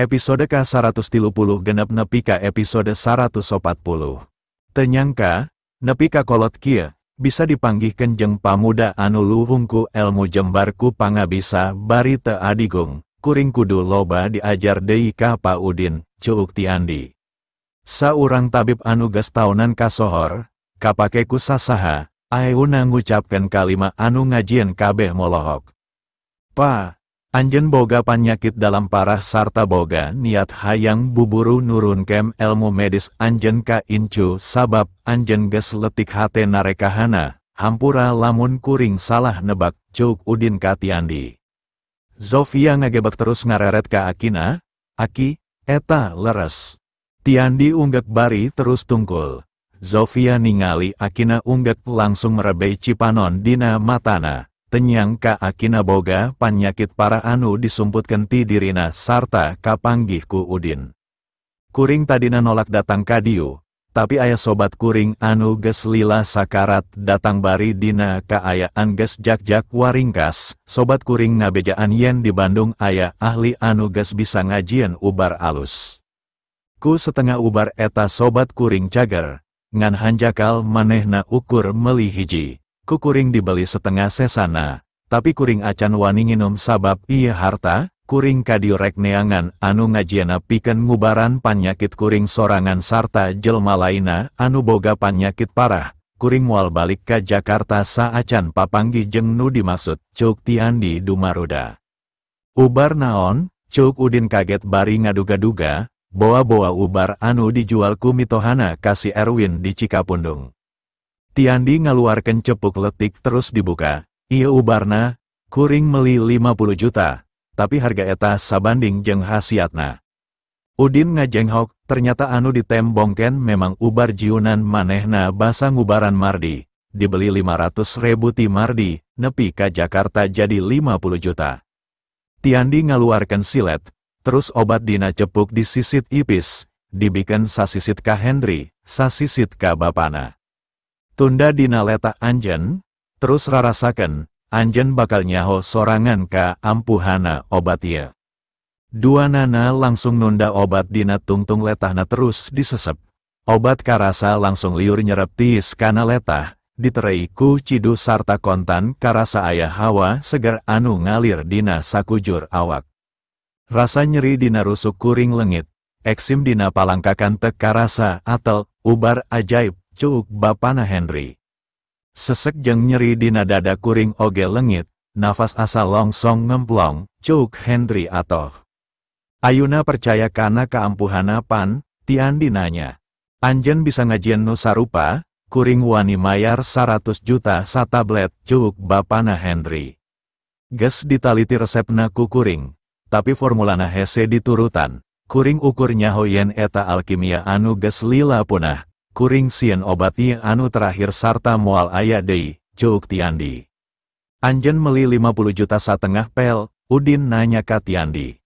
Episode ka-136 nepi ka episode 140. Teu nyangka, nepi ka kolot kieu, bisa dipanggihkeun jeung pamuda anu luhung ku elmu jembar ku pangabisa bari teu adigung, kuring kudu loba diajar deui ka Pa Udin, cuuk Tiandi. Saurang tabib anu geus taunan kasohor, kapake ku sasaha, aeuna ngucapkeun kalima anu ngajieun kabeh molohok. Pa, anjeun boga panyakit dalam parah sarta boga niat hayang buburu nurunkeun elmu medis anjeun ka incu sabab anjeun geus letik hate narekahana, hampura lamun kuring salah nebak, cuuk Udin ka Tiandi. Zofia ngagebek terus ngareret ka akina, aki, eta leres. Tiandi unggek bari terus tungkul. Zofia ningali akina unggek langsung merebei cipanon dina matana. Teu nyangka akina boga panyakit parah anu disumputkeun ti dirina sarta kapanggih ku Udin. Kuring tadina nolak datang ka dieu, tapi aya sobat kuring anu geus lila sakarat datang bari dina kaayaan geus jak-jak waringkas, sobat kuring ngabejaan yen di Bandung aya ahli anu geus bisa ngajieun ubar alus. Ku setengah ubar eta sobat kuring cager, ngan hanjakal manehna ukur meuli hiji. Ku kuring dibeli setengah sesana, tapi kuring acan wani nginum sabab ieu harta, kuring kadieu rek neangan anu ngajiana pikeun ngubaran panyakit kuring sorangan sarta jelma lainna anu boga panyakit parah, kuring moal balik ka Jakarta saacan papanggih jeung nu dimaksud, cuuk Tiandi dumaruda. Ubar naon, cuuk Udin kaget bari ngaduga-duga, boa-boa ubar anu dijual ku mitohana ka si Erwin di Cikapundung. Tiandi ngaluarkeun cepuk letik terus dibuka, ieu ubarna, kuring meli 50 juta, tapi harga eta sabanding jeung khasiatna. Udin ngajenghok, ternyata anu ditembongken memang ubar jiunan manehna basa ngubaran Mardi, dibeli 500 ribu ti Mardi, nepi ka Jakarta jadi 50 juta. Tiandi ngaluarkeun silet, terus obat dina cepuk disisit ipis, dibikin sasisit ka Henry, sasisit ka bapana. Tunda dina letak anjen, terus rarasaken, anjen bakal nyaho sorangan ka ampuhana obat ieu. Dua nana langsung nunda obat dina tungtung letahna terus disesep. Obat karasa langsung liur nyerep tiis kana letah, diterei ku cidu sarta kontan karasa aya hawa seger anu ngalir dina sakujur awak. Rasa nyeri dina rusuk kuring lengit, eksim dina palangkakan tek karasa atel, ubar ajaib, cuuk bapana Henry. Sesek jeung nyeri dina dada kuring oge lengit, nafas asa longsong ngemplong, cuuk Henry atoh. Ayuna percaya kana kaampuhana pan, Tiandi nanya. Anjen bisa ngajieun nu sarupa, kuring wani mayar 100 juta satablet, cuuk bapana Henry. Geus ditaliti resepna ku kuring, tapi formulana hese diturutan, kuring ukur nyaho yen eta alkimia anu geus lila punah, kuring sieun obat ieu anu terakhir sarta moal aya deui, cuuk Tiandi. Anjen meli 50 juta satengah pel, Udin nanya ka Tiandi.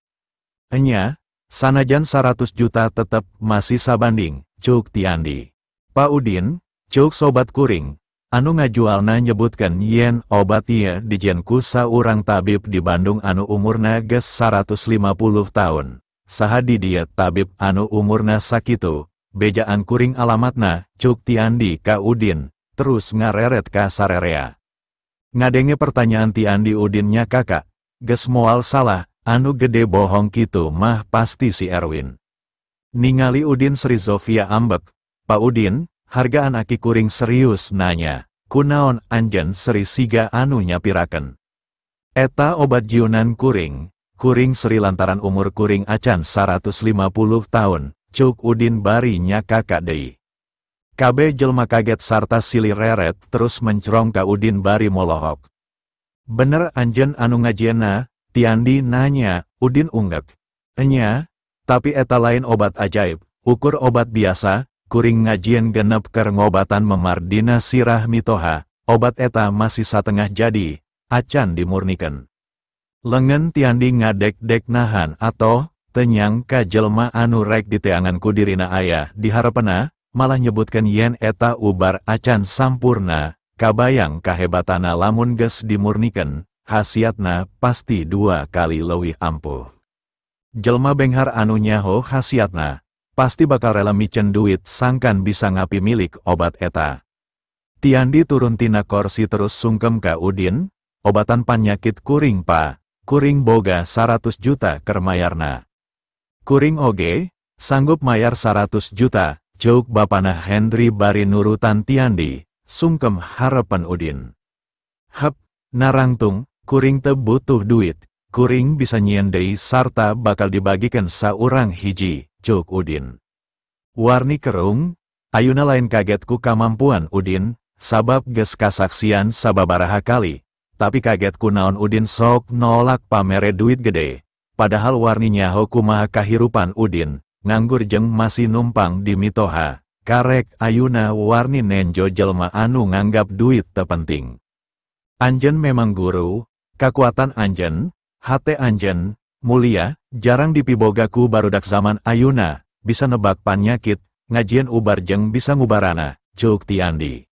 Enya, sanajan 100 juta tetep masih sabanding, cuuk Tiandi. Pa Udin, cuuk sobat kuring, anu ngajualna nyebutkeun yen obat ieu dijieun ku saurang tabib di Bandung anu umurna geus 150 tahun. Saha di dieu tabib anu umurna sakitu, bejaan kuring alamatna, cuuk Tiandi ka Udin, terus ngareret ka sarerea. Ngadenge pertanyaan Tiandi Udinnya kakak, geus moal salah, anu gede bohong kitu mah pasti si Erwin. Ningali Udin Sri Zofia ambek, Pa Udin, hargaan aki kuring serius nanya, kunaon anjen Sri siga anu nyapiraken. Eta obat jiunan kuring, kuring Sri lantaran umur kuring acan 150 tahun, cuk Udin bari nya kakak deui. Kabeh jelma kaget sarta silih reret terus mencrong ka Udin bari molohok. Bener anjen anu ngajiena, Tiandi nanya, Udin unggek. Enya, tapi eta lain obat ajaib, ukur obat biasa, kuring ngajieun genep keur ngobatan memar dina sirah mitoha, obat eta masih satengah jadi, acan dimurnikan. Lengen Tiandi ngadek-dek nahan atau, teu nyangka jelma anu rek diteangan ku dirina aya diharepna, malah nyebutkeun yen eta ubar acan sampurna, kabayang kahebatana lamun geus dimurnikan, khasiatna pasti 2 kali leuwih ampuh. Jelma benghar anu nyaho khasiatna, pasti bakal rela micen duit sangkan bisa ngapi milik obat eta. Tiandi turun tina korsi terus sungkem ka Udin, obatan panyakit kuring pa, kuring boga 100 juta keur mayarna. Kuring oge, sanggup mayar 100 juta, ceuk bapana Henry bari nurutan Tiandi, sungkem harepan Udin. Hep, narangtung, kuring teu butuh duit, kuring bisa nyieun deui sarta bakal dibagikan saurang hiji, ceuk Udin. Warni kerung, ayuna lain kaget ku kamampuan Udin, sabab geus kasaksian sababaraha kali, tapi kaget ku naon Udin sok nolak pamere duit gede, padahal Warni nyaho kumaha kahirupan Udin, nganggur jeung masih numpang di mitoha, karek ayuna Warni nenjo jelma anu nganggap duit teu penting. Anjen memang guru, kakuatan anjen, hate anjen, mulia, jarang dipiboga ku barudak zaman ayuna, bisa nebak panyakit, ngajieun ubar jeung bisa ngubarana, ceuk Tiandi.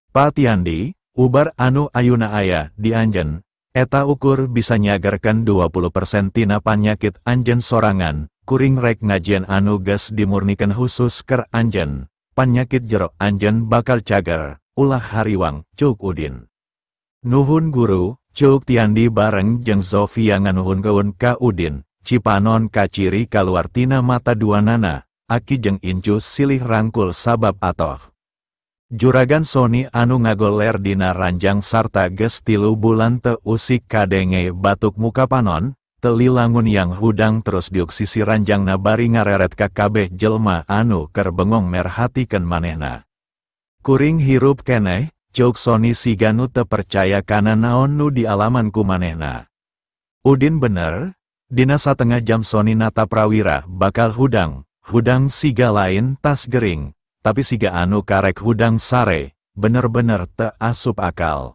Pa Tiandi, ubar anu ayuna aya di anjen, eta ukur bisa nyagerkeun 20% tina panyakit anjen sorangan, kuring rek ngajieun anu geus dimurnikeun khusus keur anjen, panyakit jero anjen bakal cager, ulah hariwang, ceuk Udin. Nuhun guru, ceuk Tiandi bareng jeung Zofia nganuhunkeun ka Udin, cipanon kaciri kaluar tina mata duanana, aki jeung incu silih rangkul sabab atoh. Juragan Sony anu ngagoler dina ranjang sarta geus 3 bulan teu usik kadenge batuk muka panon, teli langun yang hudang terus diuk sisi ranjangna bari ngareret ka kabeh jelma anu keur bengong merhatikeun manehna. Kuring hirup keneh, ceuk Sony siga nu teu percaya kana naon nu dialaman ku manehna. Udin bener, dina 1,5 jam Sony Nataprawira bakal hudang, hudang siga lain tas gering, tapi siga anu karek hudang sare, bener-bener teu asup akal.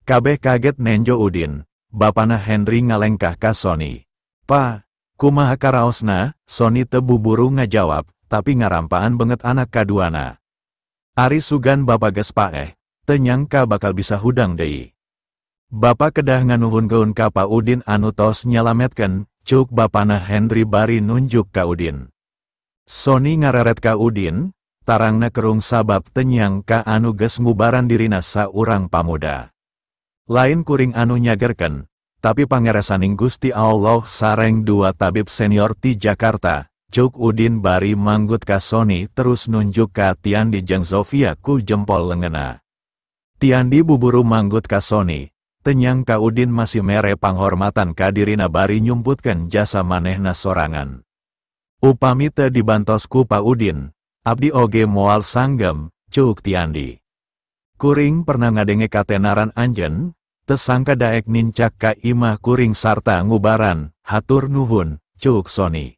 Kabeh kaget nenjo Udin, bapana Henry ngalengkah ka Sony. Pa, kumaha karaosna? Sony teu buburu ngajawab, tapi ngarampaan banget anak kaduana. Ari sugan bapa geus paeh, teu nyangka bakal bisa hudang deui. Bapa kedah nganuhunkeun ka Pa Udin anu tos nyalametkeun, ceuk bapana Henry bari nunjuk ka Udin. Sony ngareret ka Udin, tarangna kerung sabab teu nyangka anu geus ngubaran dirina saurang pamuda. Lain kuring anu nyagerkeun, tapi pangeresaning Gusti Allah sareng 2 tabib senior ti Jakarta, ceuk Udin bari manggut ka Sony terus nunjuk ka Tiandi jeung Zofia ku jempol leungeunna. Tiandi buburu manggut ka Sony, teu nyangka Udin masih mere panghormatan ka dirina bari nyumputkeun jasa manehna sorangan. Upami teu dibantos ku Pa Udin, abdi oge moal sanggem, ceuk Tiandi. Kuring pernah ngadenge katenaran anjen, teu sangka daek nincak ka imah kuring sarta ngubaran, hatur nuhun, ceuk Sony.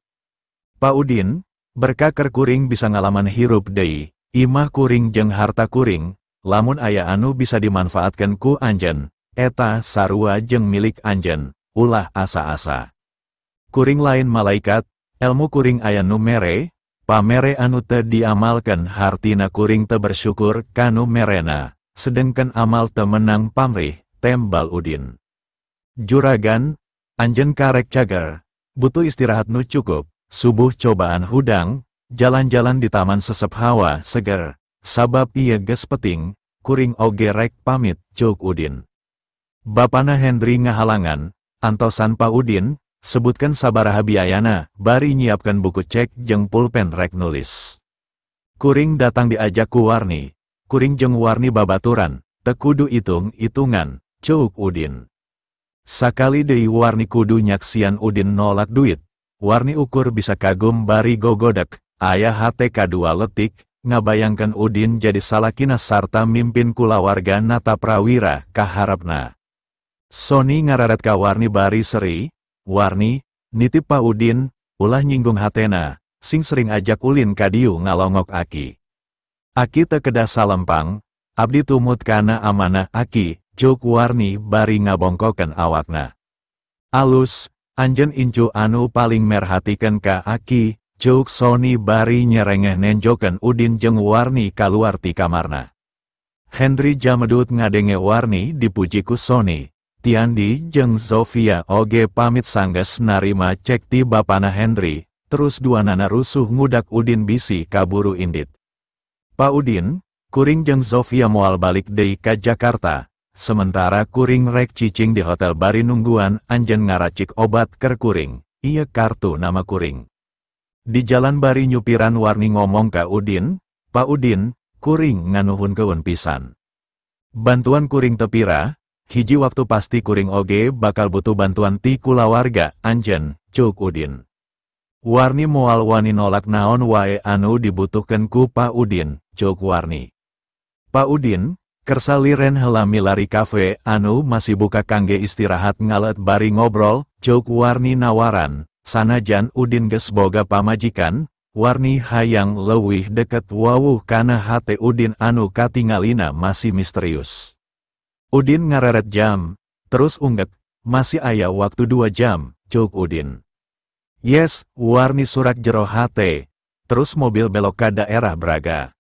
Pa Udin, berkah keur kuring bisa ngalaman hirup deui, imah kuring jeung harta kuring, lamun aya anu bisa dimanfaatkeun ku anjen, eta sarua jeung milik anjen, ulah asa-asa. Kuring lain malaikat, ilmu kuring aya nu mere, pamere anu teu diamalkeun hartina kuring teu bersyukur kanu merena, sedengkeun amal teu menang pamrih, tembal Udin. Juragan, anjen karek cager, butuh istirahat nu cukup, subuh cobaan hudang, jalan-jalan di taman sesep hawa seger, sabab ieu geus peting, kuring oge rek pamit, ceuk Udin. Bapana Henry ngahalangan, antosan Pa Udin, sebutkan sabaraha biayana, bari nyiapkan buku cek jeung pulpen rek nulis. Kuring datang diajak ku Warni, kuring jeung Warni babaturan, teu kudu itung-itungan, ceuk Udin. Sakali deui Warni kudu nyaksian Udin nolak duit, Warni ukur bisa kagum bari gogodek, aya hate kadua letik, ngabayangkeun Udin jadi salakina sarta mimpin kulawarga Nataprawira kaharepna. Sony ngararet ka Warni bari seri, Warni, nitip Pa Udin, ulah nyinggung hatena, sing sering ajak ulin kadiu ngalongok aki. Aki teu kedah salempang, abdi tumut kana amanah aki, ceuk Warni bari ngabongkokeun awakna. Alus, anjeun incu anu paling merhatikeun ka aki, ceuk Sony bari nyerengeh nenjokeun Udin jeung Warni kaluar ti kamarna. Henry jamedut ngadenge Warni dipuji ku Sony, Tiandi jeung Zofia oge pamit sanggeus narima cek ti bapana Henry, terus duanana rusuh ngudak Udin bisi kaburu indit. Pa Udin, kuring jeung Zofia moal balik deui ka Jakarta, sementara kuring rek cicing di hotel bari nungguan anjeun ngaracik obat keur kuring, ieu kartu nama kuring. Di jalan bari nyupiran Warni ngomong ka Udin, Pa Udin, kuring nganuhunkeun pisan. Bantuan kuring tepira, hiji waktu pasti kuring oge bakal butuh bantuan ti kulawarga anjeun, cuk Udin. Warni moal wani nolak naon wae anu dibutuhkeun ku Pa Udin, cuk Warni. Pa Udin, kersa liren heula milari kafe anu masih buka kangge istirahat ngalet bari ngobrol, cuk Warni nawaran, sanajan Udin geus boga pamajikan, Warni hayang leuwih deket wawuh kana hate Udin anu katingalina masih misterius. Udin ngareret jam, terus unggek, masih aya waktu 2 jam, cuk Udin. Yes, Warni surak jero hate, terus mobil belok ka daerah Braga.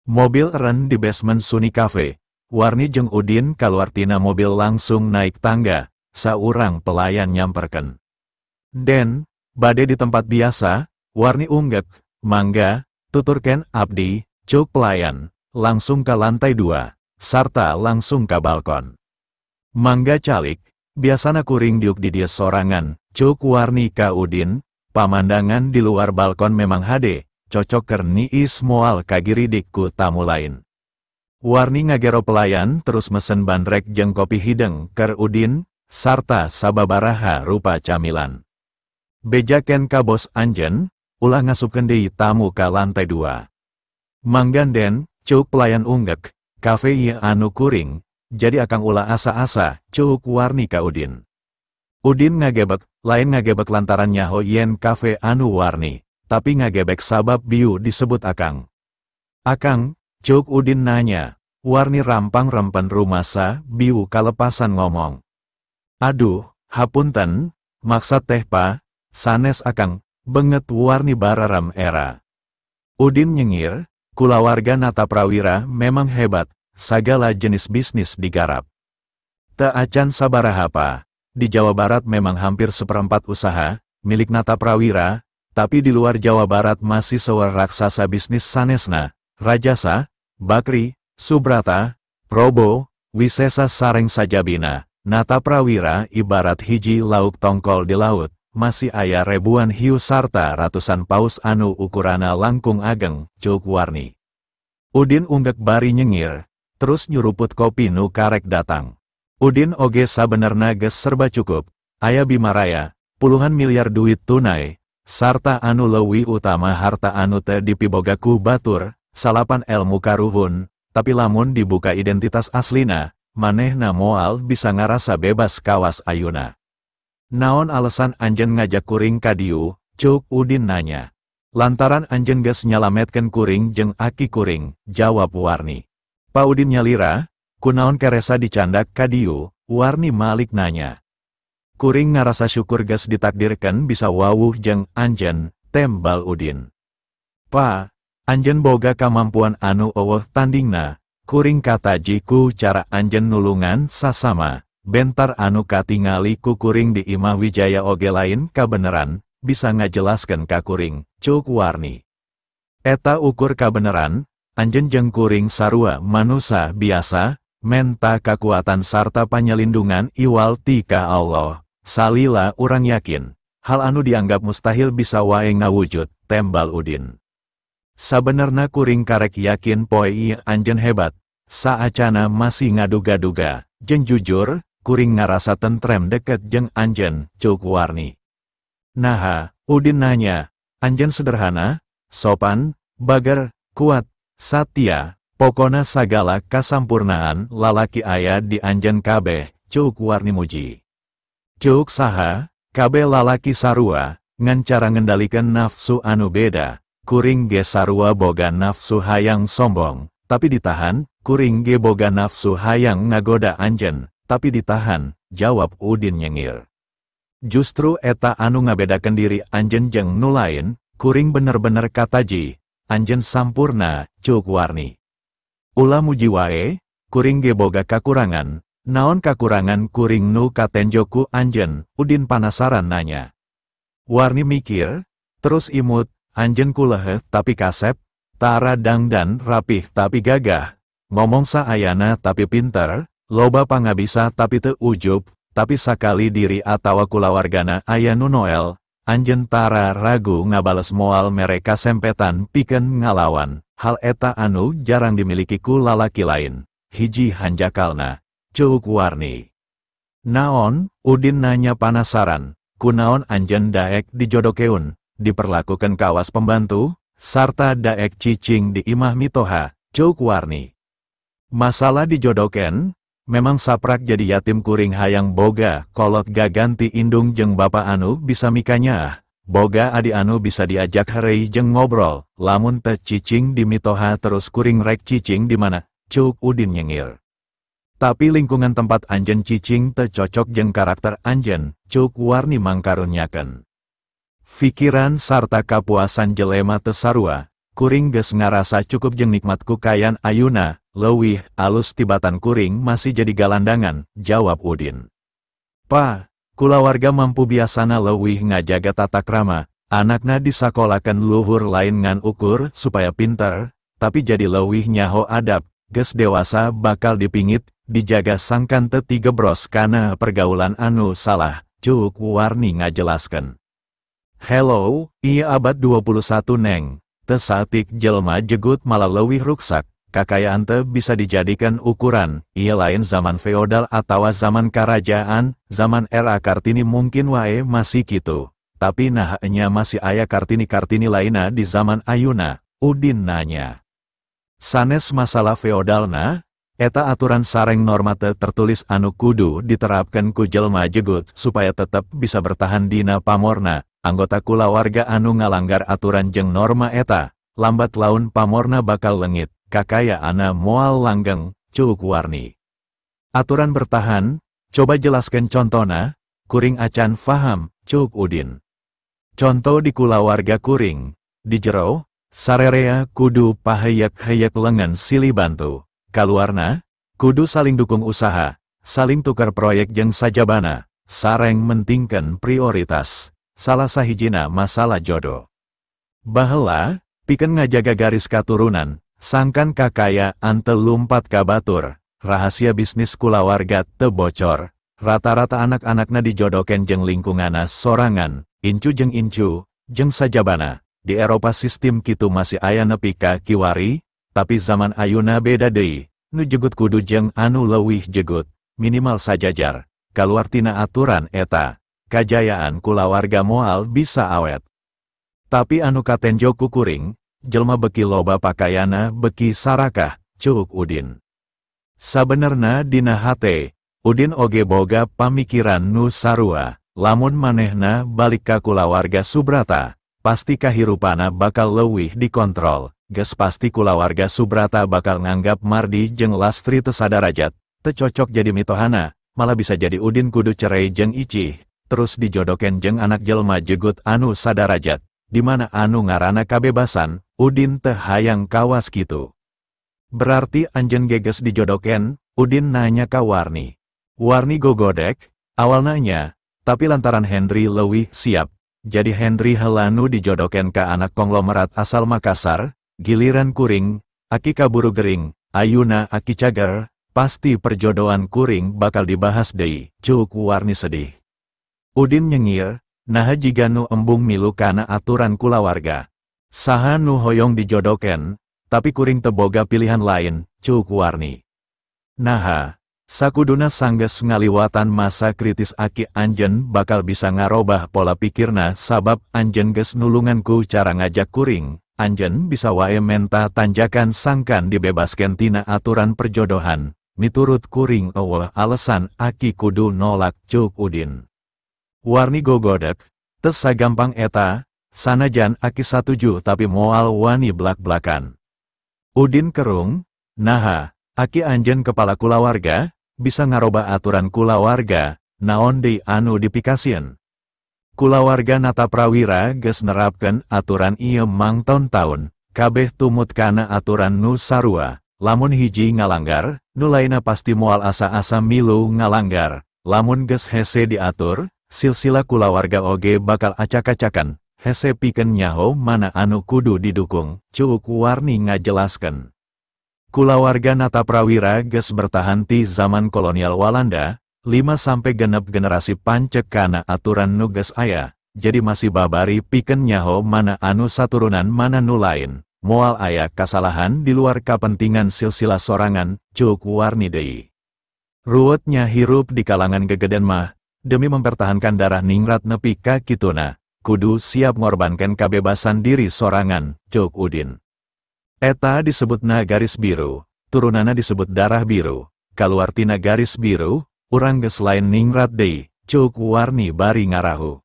Mobil eren di basement Sunny Cafe, Warni jeung Udin kaluar tina mobil langsung naik tangga, saurang pelayan nyamperken. Den, bade di tempat biasa, Warni unggek, mangga, tuturken abdi, cuk pelayan, langsung ke lantai 2, sarta langsung ke balkon. Mangga calik, biasana kuring diuk di dia sorangan, cuk Warni ka Udin, pamandangan di luar balkon memang hade, cocok keur niis moal kagiridik ku tamu lain. Warni ngagero pelayan terus mesen bandrek jeung kopi hideng keur Udin, sarta sababaraha rupa camilan. Bejaken ka bos anjen, ulah ngasupkeun deui tamu ka lantai 2. Mangganden, cuk pelayan unggek, kafe ieu anu kuring, jadi akang ulah asa-asa, cuk Warni ka Udin. Udin ngagebek, lain ngagebek lantaran nyaho yen kafe anu Warni, tapi ngagebek sabab biu disebut akang. Akang, cuk Udin nanya, Warni rampang rempen rumasa, biu kalepasan ngomong. Aduh, hapunten, maksad teh pa, sanes akang, benget Warni bararam era. Udin nyengir, kulawarga Nata Prawira memang hebat, sagala jenis bisnis digarap. Teu acan sabaraha pa, di Jawa Barat memang hampir seperempat usaha, milik Nata Prawira, tapi di luar Jawa Barat masih seueur raksasa bisnis sanesna, Rajasa, Bakri, Subrata, Probo, Wisesa sareng sajabina. Nata Prawira ibarat hiji lauk tongkol di laut, masih aya ribuan hiu sarta ratusan paus anu ukurana langkung ageng, cuk Warni. Udin unggek bari nyengir, terus nyuruput kopi nu karek datang. Udin oge sabenerna geus serba cukup, aya Bimaraya, puluhan miliar duit tunai, sarta anu leuwih utama harta anu teu dipiboga ku batur, salapan elmu karuhun, tapi lamun dibuka identitas aslina, manehna moal bisa ngarasa bebas kawas ayuna. Naon alasan anjen ngajak kuring ka dieu, cuk Udin nanya. Lantaran anjen geus nyalametkeun kuring jeung aki kuring, jawab Warni. Pa Udin nyalira, kunaon keresa dicandak ka dieu, Warni malik nanya. Kuring ngarasa syukur geus ditakdirkeun bisa wawuh jeung anjen, tembal Udin. Pa, anjen boga kamampuan anu eueuh tandingna, kuring kataji ku cara anjen nulungan sasama. Bentar anu katingali ku kuring di Imah Wijaya oge lain kabeneran, bisa ngajelaskeun ka kuring, cuk Warni. Eta ukur kabeneran, anjen jeung kuring sarua manusa biasa, menta kakuatan sarta panyelindungan iwal ti ka Allah, salila urang yakin, hal anu dianggap mustahil bisa wae ngawujud, tembal Udin. Sabenerna kuring karek yakin poe ieu anjen hebat, saacana masih ngaduga-duga, jeung jujur, kuring ngarasa tentrem deket jeung anjen, cuk Warni. Naha, Udin nanya, anjen sederhana, sopan, bager, kuat, satya, pokona sagala kasampurnaan lalaki aya di anjen kabeh, cuk Warni muji. Cuk saha, kabeh lalaki sarua, ngan cara ngendalikeun nafsu anu beda, kuring ge sarua boga nafsu hayang sombong, tapi ditahan, kuring ge boga nafsu hayang ngagoda anjen, tapi ditahan, jawab Udin nyengir. Justru eta anu ngabedakeun diri anjen jeung nu lain, kuring bener-bener kataji, anjen sampurna, cuk Warni. Ulah muji wae, kuring ge boga kakurangan, Naon kakurangan kuring nu katenjo ku anjeun, Udin panasaran nanya. Warni mikir, terus imut, anjeun kuleuh tapi kasep, tara dangdan rapih tapi gagah, ngomong saayana tapi pinter, loba pangabisa tapi teu ujub, tapi sakali diri atawa kulawargana aya nu noel, anjeun tara ragu ngabales moal mere kasempetan pikeun ngalawan, hal eta anu jarang dimiliki ku lalaki lain, hiji hanjakalna. Ceuk Warni. Naon, Udin nanya panasaran, kunaon anjeun daek dijodokeun, diperlakukan kawas pembantu, sarta daek cicing di imah mitoha, ceuk Warni. Masalah dijodoken, memang saprak jadi yatim kuring hayang boga, kolot gaganti indung jeung bapa anu bisa mikanyaah, boga adi anu bisa diajak herei jeung ngobrol, lamun teu cicing di mitoha terus kuring rek cicing di mana, ceuk Udin nyengir. Tapi lingkungan tempat anjeun cicing teu cocok jeung karakter anjeun, ceuk Warni mangkarunyakeun. Fikiran sarta kapuasan jelema teu sarua, kuring geus ngarasa cukup jeung nikmat ku kayan ayuna, leuwih alus tibatan kuring masih jadi galandangan, jawab Udin. Pa, kulawarga mampu biasana leuwih ngajaga tata krama, anakna disakolakeun luhur lain ngan ukur supaya pinter, tapi jadi leuwih nyaho adab, geus dewasa bakal dipingit, dijaga sangkan teu tigebros kana pergaulan anu salah, ceuk Warni ngajelaskeun. Hello, ieu abad 21 neng, teu saeutik jelema jegut malah leuwih ruksak, kakayaan teu bisa dijadikan ukuran, ieu lain zaman feodal atawa zaman karajaan, zaman era Kartini mungkin wae masih kitu, tapi nah nya masih aya Kartini-Kartini lainna di zaman ayuna, Udin nanya. Sanes masalah feodalna, eta aturan sareng norma teu tertulis anu kudu diterapkan ku jelma jegut supaya tetep bisa bertahan dina pamorna, anggota kulawarga anu ngalanggar aturan jeung norma eta, lambat laun pamorna bakal lengit, kakayaanna moal langgeng, ceuk Warni. Aturan bertahan, coba jelaskan contona, kuring acan faham, ceuk Udin. Contoh di kulawarga kuring, di jero, sarerea kudu paheyak-heyak lengan silih bantu. Kaluarna, kudu saling dukung usaha, saling tukar proyek jeung sajabana, sareng mentingkeun prioritas, salah sahijina masalah jodoh. Baheula, pikeun ngajaga garis katurunan, sangkan kakayaan teu lumpat ka batur, rahasia bisnis kulawarga teu bocor, rata-rata anak-anakna dijodokeun jeung lingkunganna sorangan, incu jeung incu, jeung sajabana. Di Eropa sistem kitu masih aya nepi ka kiwari, tapi zaman ayuna beda deui, nu jegut kudu jeung anu leuwih jegut, minimal sajajar, kaluar tina aturan eta, kajayaan kulawarga moal bisa awet. Tapi anu katenjo ku kuring, jelma beki loba pakayana beki sarakah, ceuk Udin. Sabenerna dina hate, Udin oge boga pamikiran nu sarua, lamun manehna balik ka kulawarga Subrata, pasti kahirupana bakal leuwih dikontrol. Geus pasti kulawarga Subrata bakal nganggap Mardi jeung Lastri teu sadarajat, teu cocok jadi mitohana, malah bisa jadi Udin kudu cerai jeung Icih, terus dijodoken jeung anak jelma jegut anu sadarajat, di mana anu ngaranna kabebasan, Udin teu hayang kawas kitu. Berarti anjeun geges dijodoken, Udin nanya ka Warni. Warni gogodek, awalna nya, tapi lantaran Henry leuwih siap, jadi Henry heula nu dijodoken ka anak konglomerat asal Makassar, giliran kuring, aki kaburu gering, ayuna aki cager, pasti perjodohan kuring bakal dibahas deui, ceuk Warni sedih. Udin nyengir, naha jiga nu embung milu kana aturan kulawarga. Saha nu hoyong dijodoken, tapi kuring teu boga pilihan lain, ceuk Warni. Naha, sakuduna sanggeus ngaliwatan masa kritis aki anjeun bakal bisa ngarobah pola pikirna sabab anjeun geus nulungan ku cara ngajak kuring. Anjeun bisa wae menta tanjakan sangkan dibebaskeun tina aturan perjodohan, miturut kuring eueuh alasan aki kudu nolak, ceuk Udin. Warni gogodek, teu sagampang eta, sanajan aki satuju tapi moal wani blak-blakan. Udin kerung, naha, aki anjeun kepala kulawarga, bisa ngaroba aturan kulawarga, naon deui anu dipikasieun. Kulawarga Nata Prawira geus nerapkeun aturan ieu mangtaun-taun, kabeh tumut kana aturan nu sarua, Lamun hiji ngalanggar, nu lainna pasti moal asa-asa milu ngalanggar. Lamun geus hese diatur, silsilah kulawarga oge bakal acak-acakan, hese pikeun nyaho mana anu kudu didukung, Cuuk Warni ngajelaskeun. Kulawarga Nataprawira geus bertahan ti zaman kolonial Walanda, 5-6 generasi pancek kana aturan nu geus aya, jadi masih babari pikeun nyaho mana anu saturunan mana nu lain, moal aya kasalahan di luar kapentingan silsilah sorangan, Cuuk Warni deui. Ruwetnya hirup di kalangan gegeden mah, demi mempertahankan darah ningrat nepi ka kituna, kudu siap ngorbankan kebebasan diri sorangan, Cuk Udin. Eta disebutna garis biru, turunana disebut darah biru, kaluar tina garis biru, urang geus lain ningrat deui, Cuk Warni bari ngarahu.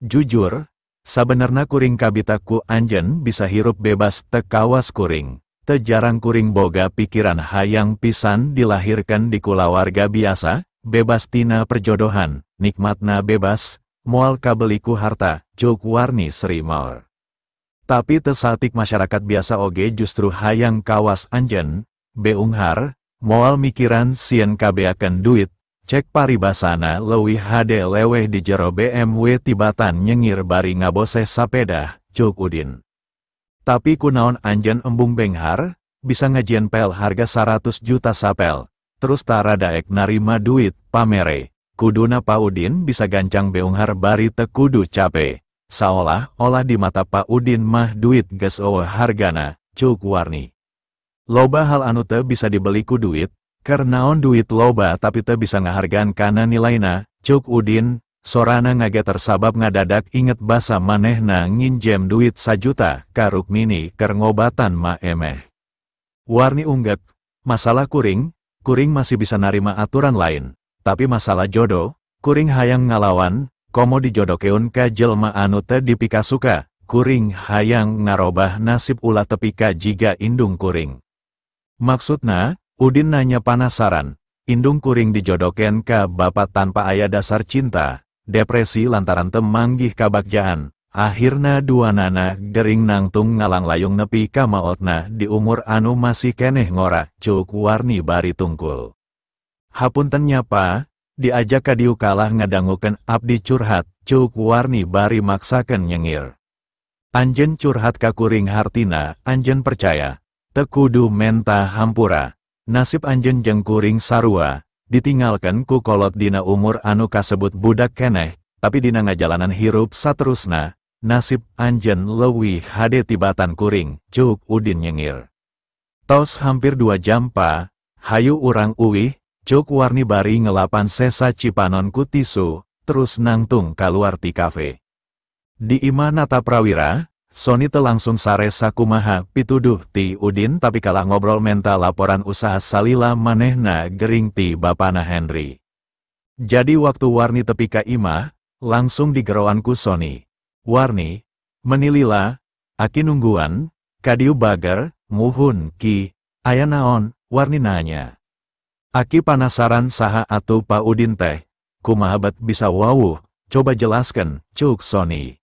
Jujur, sabenerna kuring kabita ku anjeun bisa hirup bebas teu kawas kuring, teu jarang kuring boga pikiran hayang pisan dilahirkan di kulawarga biasa, bebas tina perjodohan, nikmatna bebas, moal kabeliku harta, Cuk Warni seri maur. Tapi tesatik masyarakat biasa oge justru hayang kawas anjen, beunghar, moal mikiran sieun kabeakeun duit, cek paribasana leuwih hade leweh di jero BMW tibatan nyengir bari ngaboseh sapeda, Cuk Udin. Tapi kunaon anjen embung benghar, bisa ngajieun pel harga 100 juta sapel, terus tara daek narima duit, pamere, kuduna Pak Udin bisa gancang beunghar bari teu kudu cape. Saolah-olah di mata Pak Udin mah duit geus eueuh hargana, Cuk Warni. Loba hal anu teu bisa dibeli ku duit, keur naon duit loba tapi teu bisa ngahargaan kana nilaina, Cuk Udin, sorana ngageter sabab ngadadak inget basa manehna nginjem duit 1 juta ka Rukmini keur ngobatan ma emeh. Warni unggek, masalah kuring, kuring masih bisa narima aturan lain, tapi masalah jodoh, kuring hayang ngalawan, komo dijodokeun ka jelma anu teu dipikasuka, kuring hayang ngarobah nasib ulah tepi ka jiga indung kuring. Maksudna, Udin nanya panasaran, indung kuring dijodokeun ka bapak tanpa aya dasar cinta, depresi lantaran teu manggih kabagjaan, akhirna duanana gering nangtung ngalanglayung nepi ka maotna di umur anu masih keneh ngora, Cuk Warni bari tungkul. Hapunten nya pa, diajak ka dieu kalah ngadangukeun abdi curhat, Cuk Warni bari maksakeun nyengir. Anjeun curhat ka kuring hartina, anjeun percaya, teu kudu menta hampura, nasib anjeun jeung kuring sarua, ditinggalkeun ku kolot dina umur anu kasebut budak keneh, tapi dina ngajalanan hirup saterusna, nasib anjeun leuwih hade tibatan kuring, Cuk Udin nyengir. Tos hampir 2 jam pa, hayu urang uwih, Cuk Warni bari ngelapan sesa cipanon ku tisu, terus nangtung kaluar ti kafe. Di imah Nataprawira, Sony teu langsung sare sakumaha pituduh ti Udin tapi kalah ngobrol menta laporan usaha salila manehna gering ti bapana Henry. Jadi waktu Warni tepi ka imah, langsung digeroan ku Sony. Warni, menilila, aki nungguan, kadiu bager, muhun ki, aya naon, Warni nanya. Aki panasaran saha atuh Pak Udin teh, kumaha bet bisa wawuh, coba jelaskan, Cuk Sony.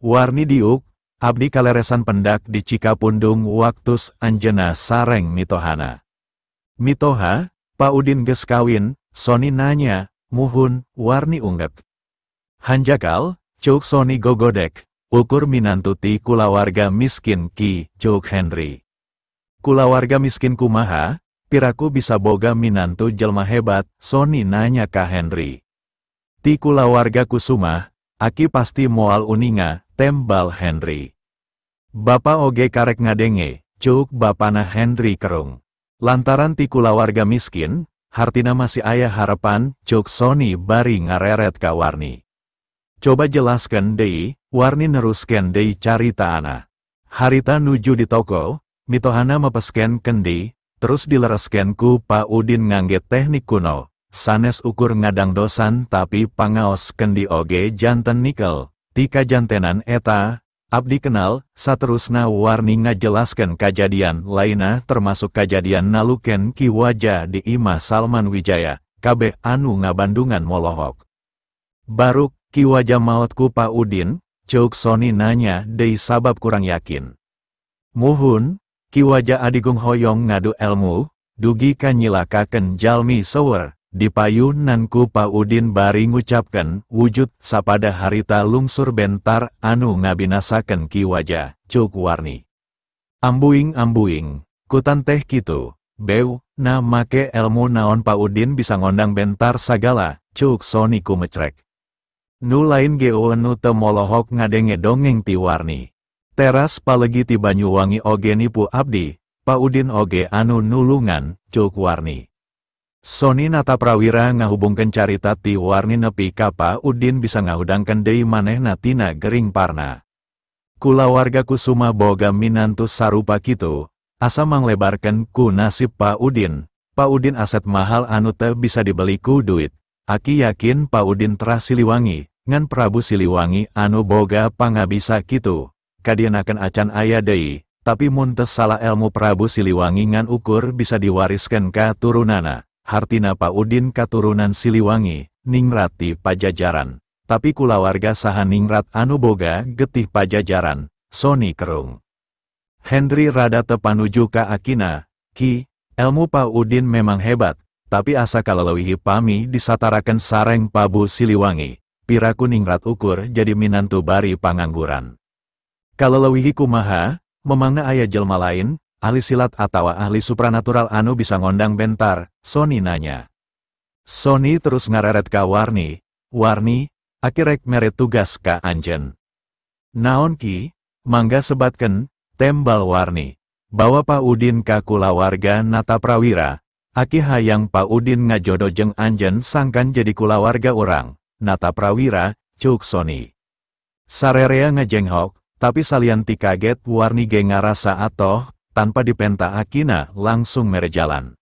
Warni diuk, abdi kaleresan pendak di Cikapundung waktus anjeuna sareng mitohana. Mitoha, Pak Udin geus kawin, Sony nanya, muhun, Warni unggek. Hanjakal, Cuk Sony gogodek, ukur minantu ti kulawarga miskin ki, Cuk Henry. Kulawarga miskin kumaha, piraku bisa boga minantu jelma hebat, Sony nanya ka Henry. Ti kulawarga Kusuma, aki pasti moal uninga, tembal Henry. Bapa oge karek ngadenge, cuk bapana Henry kerung. Lantaran ti kulawarga miskin, hartina masih aya harapan, cuk Sony bari ngareret ka Warni. Coba jelaskan deui, Warni nerusken deui carita ana. Harita nuju di toko, mitohana mepesken kendi, terus dileresken ku Pak Udin ngangge teknik kuno. Sanes ukur ngadangdosan tapi pangaos kendi oge janten nikel. Tika jantenan eta, abdi kenal, saterusna Warni ngajelaskan kajadian lainna termasuk kajadian naluken Ki Waja di imah Salman Wijaya, kabeh anu ngabandungan molohok. Baruk, Ki Waja maotku Pak Udin, Cuk Sony nanya deui sabab kurang yakin. Muhun, Ki Waja Adigung hoyong ngadu elmu, dugi ka nyilakakeun jalmi seueur, dipayunan ku Pa Udin bari ngucapkeun wujud sapada harita lungsur bentar anu ngabinasakeun Ki Waja, cuk Warni. Ambuing-ambuing, kutan teh kitu, beu, na make elmu naon Pa Udin bisa ngondang bentar sagala, cuk Sony kumecrek. Nu lain geo nu teu molohok ngadenge dongeng ti Warni. Teras palegi ti Banyuwangi oge nipu abdi, Pa Udin oge anu nulungan, cuk Warni. Sony Nataprawira ngahubungkeun carita ti Warni nepi ka Pa Udin bisa ngahudangkeun deui manehna tina gering parna. Kulawarga Kusuma boga minantu sarupa kitu, asa manglebarkeun ku nasib Pa Udin. Pa Udin aset mahal anu teu bisa dibeli ku duit. Aki yakin Pa Udin terah Siliwangi, ngan Prabu Siliwangi anu boga pangabisa kitu. Kadienakeun acan aya deui, tapi mun teu salah elmu Prabu Siliwangi ngan ukur bisa diwariskeun ka turunana. Hartina Pa Udin katurunan Siliwangi, ningrat ti Pajajaran. Tapi kulawarga saha ningrat anu boga getih Pajajaran, Sony kerung. Hendri rada teu panuju ka akina, Ki, elmu Pa Udin memang hebat, tapi asa kaleleuwihi pami disatarakeun sareng Prabu Siliwangi, piraku ningrat ukur jadi minantu bari pangangguran. Kaleleuwihi kumaha, memangna aya jelma lain, ahli silat atawa ahli supranatural anu bisa ngondang bentar, Sony nanya. Sony terus ngareret ka Warni, Warni, aki rek mere tugas ka anjeun. Naon ki, mangga sebatkeun, tembal Warni. Bawa Pa Udin ka kulawarga Nataprawira, aki hayang Pa Udin ngajodo jeung anjeun sangkan jadi kulawarga urang, Nataprawira, cuk Sony. Sarerea ngajenghok, tapi salian ti kaget Warni ge ngarasa atoh, tanpa dipenta akina langsung mere jalan.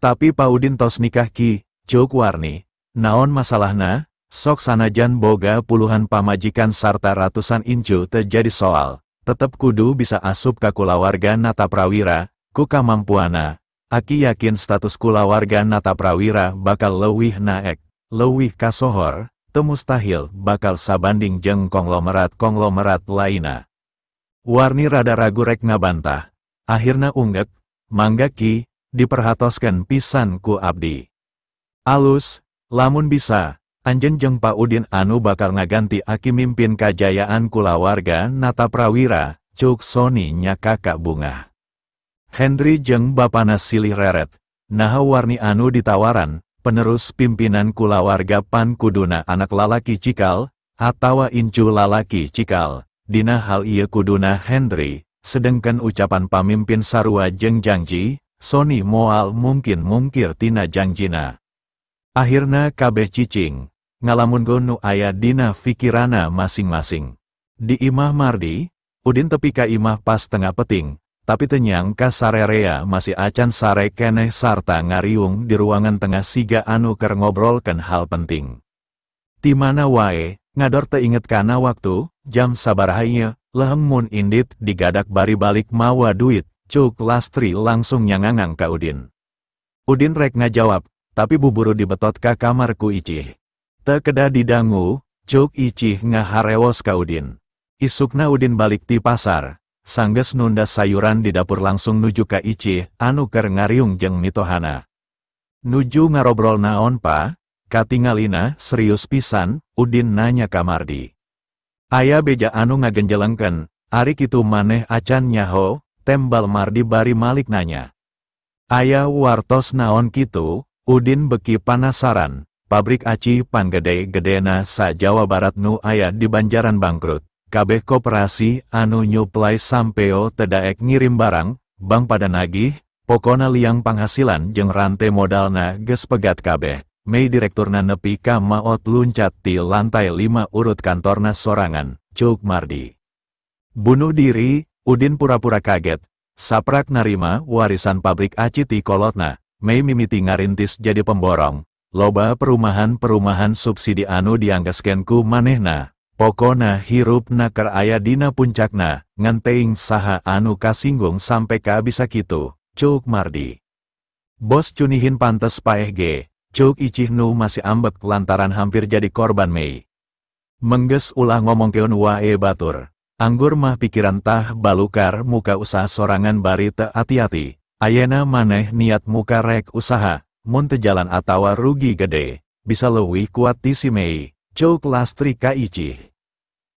Tapi Pa Udin tos nikah ki, cuk Warni, naon masalahna, sok sanajan boga puluhan pamajikan sarta ratusan incu teu jadi soal, tetep kudu bisa asup ka kulawarga Nataprawira, ku kamampuana, aki yakin status kulawarga Nataprawira bakal leuwih naek, leuwih kasohor, teu mustahil bakal sabanding jeung konglomerat-konglomerat lainna. Warni rada ragu rek ngabantah, akhirna unggek, mangga ki, diperhatoskeun pisan ku abdi. Alus, lamun bisa, anjeun jeung Pa Udin anu bakal ngaganti aki mimpin kajayaan kulawarga Nataprawira, cuk Sony nyakaka bungah. Hendri jeung bapana silih reret, naha Warni anu ditawaran, penerus pimpinan kulawarga pan kuduna anak lalaki cikal, atawa incu lalaki cikal, dina hal ieu kuduna Hendri, sedengkeun ucapan pamimpin sarua jeung janji, Sony moal mungkin mungkir tina janjina. Akhirna kabeh cicing, ngalamun nu aya dina fikirana masing-masing. Di imah Mardi, Udin tepi ka imah pas tengah peting, tapi teu nyangka sarerea masih acan sare keneh sarta ngariung di ruangan tengah siga anu keur ngobrolkeun hal penting. Ti mana wae, ngador teu inget kana waktu, jam sabaraha ieu, leheng mun indit digadak bari balik mawa duit, cuk Lastri langsung nyangangang ka Udin. Udin rek ngajawab, tapi buburu dibetot ka kamar ku Icih. Teu kedah didangu, cuk Icih ngaharewos ka Udin. Isukna Udin balik ti pasar, sanggeus nunda sayuran di dapur langsung nuju ka Icih anu keur ngariung jeung mitohana. Nuju ngarobrol naon pa, katingalina serius pisan, Udin nanya ka Mardi. Aya beja anu ngagenjelengkeun, ari kitu maneh acan nyaho, tembal Mardi bari malik nanya. Aya wartos naon kitu? Udin beki panasaran, pabrik aci panggede-gedena sa Jawa Barat nu aya di Banjaran bangkrut, kabeh koperasi anu nyuplai sampeo teu daek ngirim barang, bank pada nagih, pokona liang panghasilan jeung rante modalna geus pegat kabeh, Mei direkturna nepi ka maot luncat ti lantai 5 urut kantorna sorangan, cuk Mardi. Bunuh diri, Udin pura-pura kaget, saprak narima warisan pabrik aci ti kolotna. Mei mimiti ngarintis jadi pemborong, loba perumahan-perumahan subsidi anu dianggeskeun ku manehna, pokona hirupna keur aya dina puncakna, ngan teuing saha anu kasinggung sampe ka bisa kitu, cuk Mardi. Bos cunihin pantes paeh ge, cuk Icih nu masih ambek lantaran hampir jadi korban Mei. Mengges ulah ngomongkeun wae batur, Anggur mah pikiran tah balukar muka usaha sorangan bari teu ati-ati, ayena maneh niat muka rek usaha, mun teu jalan atawa rugi gede, bisa leuwih kuat ti si Mei, ceuk Lastri ka Icih.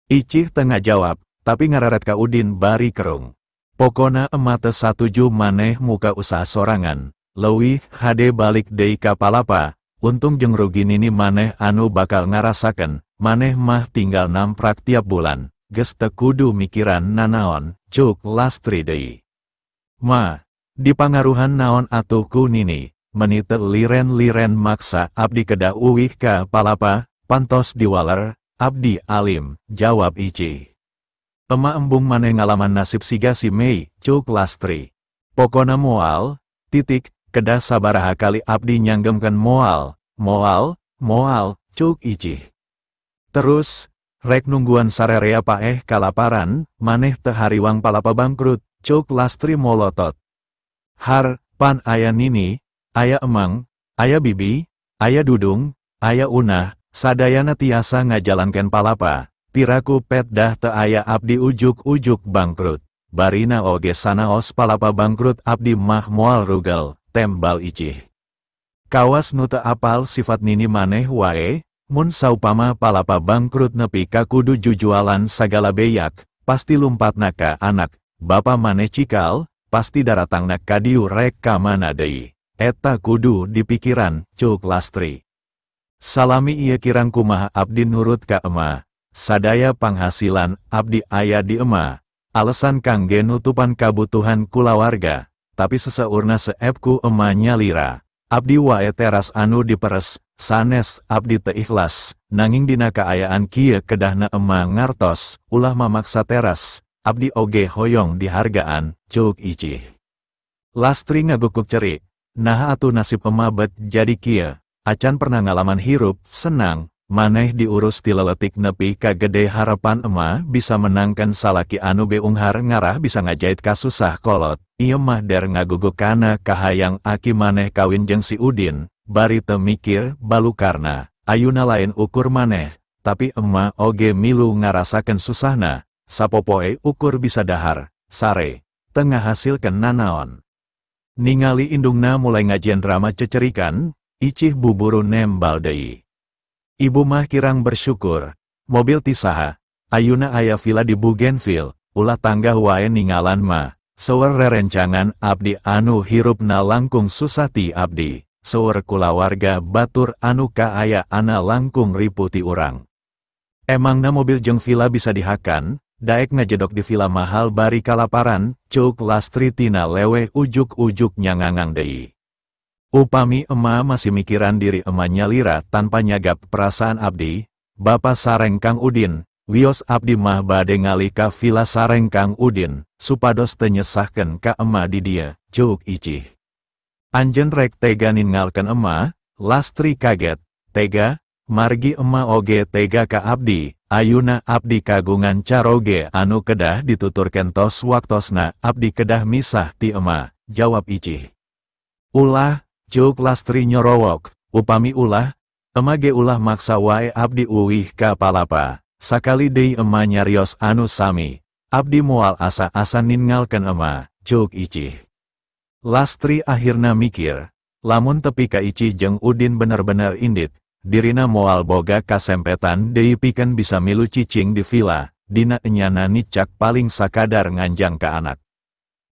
Icih teu ngajawab, tapi ngareret ka Udin bari kerung. Pokona ema teu satuju maneh muka usaha sorangan, leuwih hade balik deui ka palapa, untung jeung rugi nini maneh anu bakal ngarasakeun, maneh mah tinggal namprak tiap bulan, geus teu kudu mikiran nanaon, ceuk Lastri deui. Ma, dipangaruhan naon atuh ku nini, meni teu liren-liren maksa abdi kedah uwih ka palapa, pantos diwaler, abdi alim, jawab Icih. Ema embung maneh ngalaman nasib siga si Mei, ceuk Lastri. Pokona moal, titik, kedah sabaraha kali abdi nyanggemkeun moal, moal, moal, ceuk Icih. Terus, rek nungguan sarerea paeh kalaparan, maneh teu hariwang palapa bangkrut, ceuk Lastri molotot. Har, pan aya nini, aya emang, aya bibi, aya dudung, aya unah, sadayana tiasa ngajalankeun palapa. Piraku pet dah teu aya abdi ujuk-ujuk bangkrut. Barina oge sanaos palapa bangkrut abdi mah moal rugel, tembal Icih. Kawas nu teu apal sifat nini maneh wae, mun saupama palapa bangkrut nepi ka kudu jujualan sagala beyak, pasti lumpatna ka anak, bapa maneh cikal, pasti daratangna ka dieu rek ka mana deui. Eta kudu dipikiran, ceuk Lastri. Salami ieu kirang kumaha abdi nurut ka ema. Sadaya panghasilan abdi aya di ema, alasan kangge nutupan kabutuhan kulawarga, tapi seseurna seepku ema nyalira, abdi wae teras anu diperes, sanes abdi teu ikhlas, nanging dina kaayaan kieu kedahna ema ngartos, ulah mamaksa teras, abdi oge hoyong dihargaan, ceuk Icih. Lastri ngagukuk cerik, naha atuh nasib ema bet jadi kieu, acan pernah ngalaman hirup, senang. Maneh diurus ti leletik nepi ka gede harapan ema bisa menangkan salaki anu beunghar ngarah bisa ngajait kasusah kolot, ieu mah der ngaguguk kana kahayang aki maneh kawin jeung si Udin, bari teu mikir balukarna, ayuna lain ukur maneh, tapi ema oge milu ngarasakeun susahna, sapopoe ukur bisa dahar, sare, teu ngahasilkeun nanaon. Ningali indungna mulai ngajian drama cecerikan, Icih buburu nembal deui. Ibu mah kirang bersyukur, mobil ti saha, ayuna aya villa di Bougainville, ulah tanggah wae ningalan mah, seueur rerencangan abdi anu hirupna langkung susah ti abdi, seueur kulawarga batur anu kaayaanna langkung ripuh ti urang. Emangna mobil jeung villa bisa dihakan, daek ngajedok di villa mahal bari kalaparan, ceuk Lastri tina leweh ujuk-ujuk nyangangang deui. Upami ema masih mikiran diri ema nyalira tanpa nyagap perasaan abdi, bapa sareng Kang Udin, wios abdi mah bade ngalih ka villa sareng Kang Udin, supados teu nyesahkeun ka ema di dieu, ceuk Icih. Anjeun rek tega ninggalkeun ema, Lastri kaget, tega, margi ema oge tega ka abdi, ayuna abdi kagungan caroge anu kedah dituturkeun tos waktosna abdi kedah misah ti ema, jawab Icih. Ulah, ceuk Lastri nyorowok, upami ulah, ema ge ulah maksa wae abdi uwih ka palapa, sakali deui ema nyarios anu sami, abdi moal asa-asa ninggalkeun ema, ceuk Icih. Lastri akhirna mikir, lamun tepi ka Icih jeung Udin bener-bener indit, dirina moal boga kasempetan deui pikeun bisa milu cicing di villa, dina enyana nicak paling sakadar nganjang ka anak.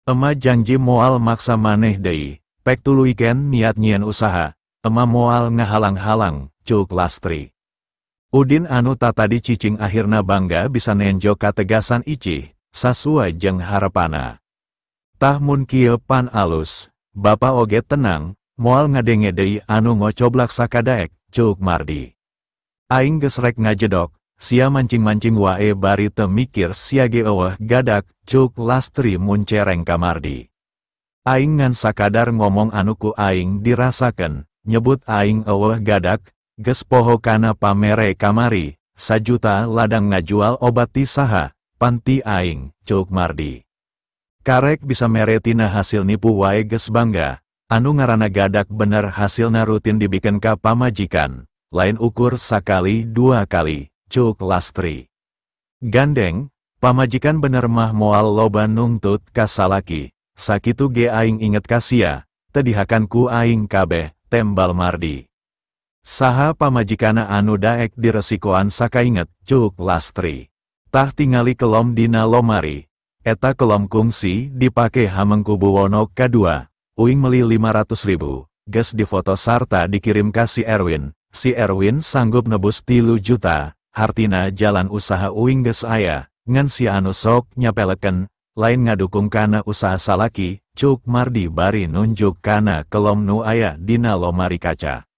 Ema janji moal maksa maneh deui. Pek tuluykeun niat nyieun usaha, ema moal ngahalang-halang, ceuk Lastri. Udin anu tatadi cicing akhirna bangga bisa nenjo kategasan Icih, sasuai jeung harepana. Tah mun kieu pan alus, bapa oge tenang, moal ngadenge deui anu ngocoblak sakadaek, ceuk Mardi. Aing geus rek ngajedok, sia mancing-mancing wae bari teu mikir sia ge eueuh gadak, ceuk Lastri muncereng ka Mardi. Aing ngan sakadar ngomong anu ku aing dirasakeun, nyebut aing eueuh gadak, geus poho kana pamere kamari, sajuta ladang ngajual obat ti saha, panti aing, ceuk Mardi. Karek bisa mere tina hasil nipu wae geus bangga, anu ngaranna gadak bener hasilna rutin dibikeun ka pamajikan, lain ukur sakali dua kali, ceuk Lastri. Gandeng, Pamajikan bener mah moal loba nungtut ka salaki, sakitu ge aing inget ka sia, teu dihakan ku aing kabeh, tembal Mardi. Saha pamajikana anu daek diresikoan sakainget, cuk Lastri. Tah tingali kelom dina lomari, eta kelom kungsi dipake Hamengkubuwono kadua, uing meli 500.000, geus difoto sarta dikirim ka si Erwin. Si Erwin sanggup nebus 3 juta, hartina jalan usaha uing geus aya, ngan si anu sok nyapeleken, lain ngadukung kana usaha salaki, cuk Mardi bari nunjuk kana kelom nu aya dina lomari kaca.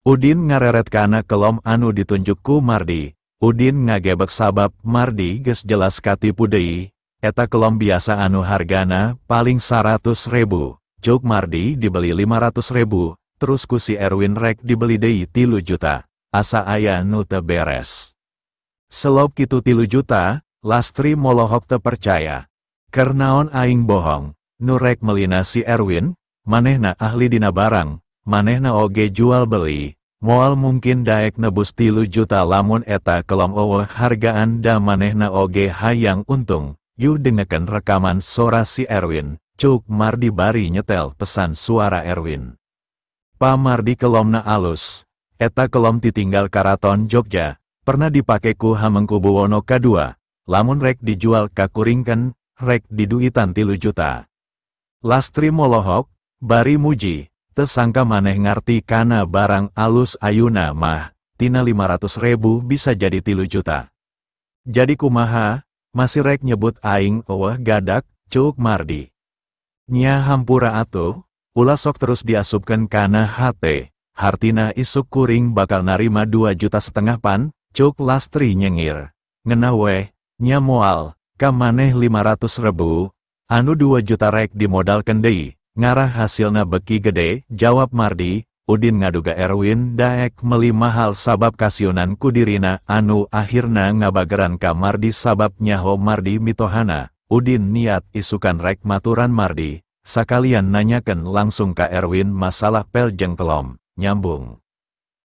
Udin ngareret kana kelom anu ditunjuk ku Mardi, Udin ngagebek sabab Mardi geus jelas katipu deui, eta kelom biasa anu hargana paling 100.000, cuk Mardi dibeli 500.000, terus ku si Erwin rek dibeli deui 3 juta, asa aya nu teu beres. Selop kitu 3 juta, Lastri molohok teu percaya. Kernaon aing bohong, nu rek melina si Erwin, manehna ahli dina barang, manehna oge jual beli, moal mungkin daek nebus 3 juta lamun eta kelom eueuh hargaan da manehna oge hayang untung, yu dengeken rekaman sora si Erwin, cuk Mardi bari nyetel pesan suara Erwin. Pa Mardi kelomna alus, eta kelom titinggal Karaton Jogja, pernah dipake ku Hamengkubuwono kadua, lamun rek dijual ka kuringken, rek diduitan 3 juta. Lastri molohok, bari muji, tesangka maneh ngarti kana barang alus ayuna mah, tina 500.000 bisa jadi 3 juta. Jadi kumaha, masih rek nyebut aing eueuh gadak, cuk Mardi. Nya hampura atuh, ulah sok terus diasupkeun kana hate, hartina isuk kuring bakal narima 2,5 juta pan, cuk Lastri nyengir. Ngena weh, nya moal, ka maneh 500.000, anu 2 juta rek dimodalkeun deui, ngarah hasilna beki gede, jawab Mardi. Udin ngaduga Erwin daek meli mahal sabab kasiunan kudirina anu akhirna ngabageran ka Mardi sabab nyaho Mardi mitohana. Udin niat isukan rek maturan Mardi, sakalian nanyaken langsung ka Erwin masalah pel jeung kelom, nyambung.